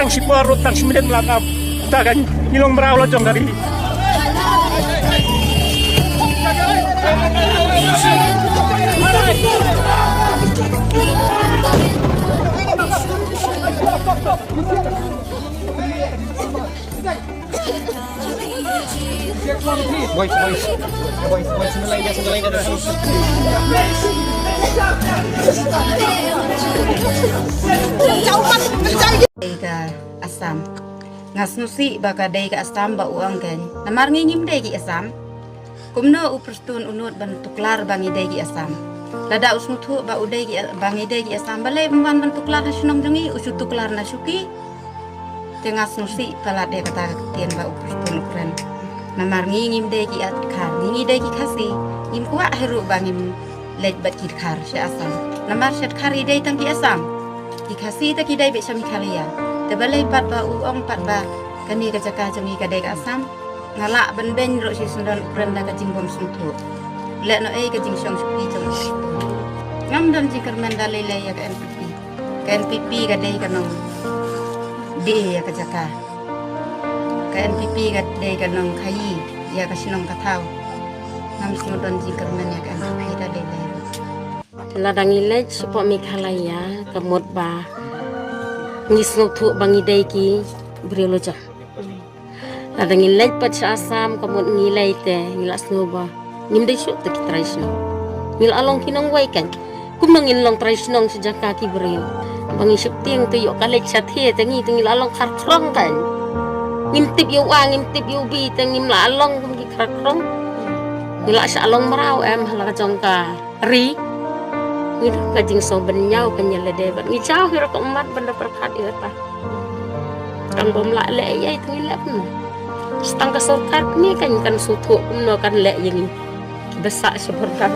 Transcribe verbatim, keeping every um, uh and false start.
Shipor rut tang shimlin lang ap. Tagan ilong meraw la jong kari. Boys, boys. Boys, boys, single line dia, single line dia. Dei ka Assam. Nga sngewsih ba ka dei ka Assam ba u ong kein. Namar ngi ngim dei ki Assam. Kumno u Prestone u nud ban tuklar ba ngi dei ki Assam. Lada u sngewthuh ba u dei ki, ba ngi dei ki Assam, balei um wan ban tuklar ha shnong jong ngi, u shu tuklar na shuki. Te nga sngewsih palat ïa kata ka ktien ba u Prestone u kren. Namar ngi ngim dei ki Dkhar, ngi ngi dei ki Khasi. Ngim kwah hi ruh ba ngim leit bad ki Dkhar sha Assam. Namar sha Dkhar i dei tang ki Assam. Ki Khasi te ki dei beit sha Meghalaya. Te balei pat ba u ong pat ba kane ka jaka jong ngi ka dei ka Assam. Nga lah ban beiñ ruh shi syndon u kren da ka jingbym sngewthuh. Leh noh ei ka jingshong shuki jong u. Ngam don jingkyrmen da lei lei ïa ka N P P. Ka N P P ka dei ka nong beh ïa ka jaka. Ka N P P ka dei ka nong khaii ïa ka shnong ka thaw. Ngam sngew don jingkyrmen ïa ka N P P da lei lei. Lada ngi leit shapoh Meghalaya ka mut ba ngi sngewthuh ba ngi dei ki briew la jong. Lada ngi leit pat sha Assam ka mut ngi leit te ngi la sngew ba ngim dei shuh te ki trai shnong. Ngi la long ki nongwei kein. Kumno ngin long trai shnong sha jaka ki briew? Ba ngi sheptieng te ïoh ka leit shatei te ngi te ngi la long khar khrong kein. Ngim tip ïa u A, ngim tip ïa u B te ngim la long kum ki khar khrong. Ngi la shah long mraw em ha la ka jong ka ri. Ngi dei ka jingsngew bynñiaw ka ñial lade bad ngi jaw hi ruh ka ummat ban da pyrkhat ïa kata. Tang bym lah leh ei ei te ngi leh kumno? Tang ka sorkar kane kan kan sngewthuh kumno kan leh ïa ngi. Ba sah sha border.